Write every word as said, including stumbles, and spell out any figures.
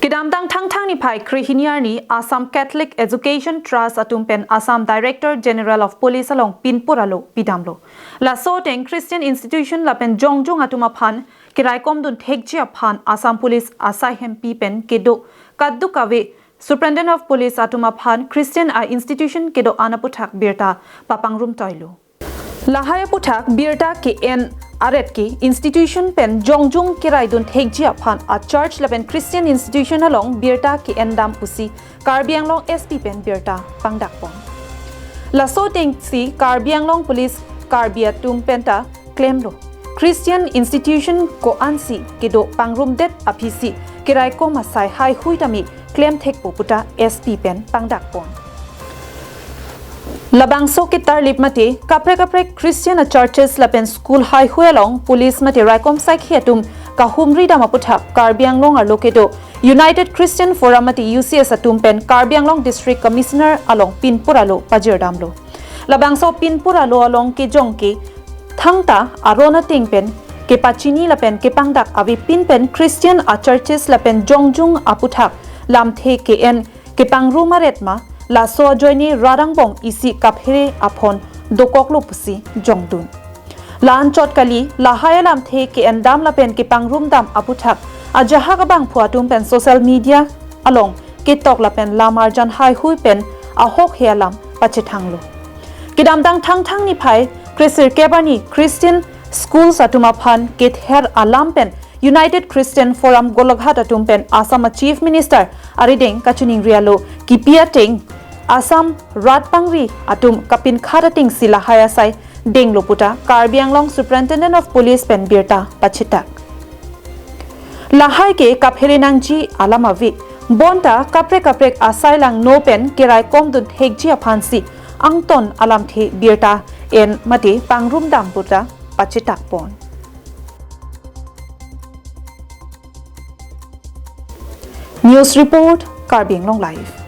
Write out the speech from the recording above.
Kedamtang Thangthang niphai krehini arni Assam Catholic Education Trust atum pen Assam Director General of Police along pinpur alo pidamlo. Laso ateng Christian institution lapen jongjung atum aphan keraikomdun thekji aphan Assam Police asai hempi pen kedo kadokave Superintendent of Police atum aphan Christian a-institution kedo-an aputhak birta papangrum toilo. Lahai aputhak birta ke-en aret ke institution pen jongjung keraidun thekji aphan a-church lapen Christian institution along birta ke-endam pusi Karbi Anglong S P pen birta pangdakpon. Laso atengsi Karbi Anglong Police Karbi atum penta klemlo, Christian institution ko-ansi kedo pangrumdet aphisi keraikom asai haihui tame klemthekpo puta S P pen pangdakpon. Labangso ketarlip mate kaprek kaprek Christian a-churches lapen school haihui along police mate raikom saikhi atum kahumri dam aputhak Karbi Anglong arlo kedo United Christian Forum mate U C S atum pen Karbi Anglong District Commissioner along pinpur alo pajirdamlo. Labangso pinpur alo along kejong ke thangta aron ateng pen kepachini lapen kepangdak avepin pen Christian a-churches lapen jongjung aputhak lamthe ke-en kepangrum aret ma laso ajoine rat angbong isi kaphere aphon dokoklo pusi jongdun. La-anchot kali, lahai alamthe ke-endam lapen kepangrumdam aputhak ajahak abangphu atum pen social media along ketok lapen lamarjan haihui pen ahokhe alam pachethanglo. Kedamtang Thangthang niphai kresirkep arni Christian schools atum aphan kether alam pen United Christian Forum Golaghat atum pen Assam a-Chief Minister arideng kachiningri alo kipi ateng Assam rat pangri atum kapinkhat atengsi lahai asai denglo puta Karbi Anglong Superintendent of Police pen birta pachitak. Lahai ke kaphere nangji alam ave, bonta kaprek kaprek asai langno pen keraikomdun thekji aphansi angton alamthe birta en mate pangrumdam puta pachitakpon. News report, Karbi Anglong Live.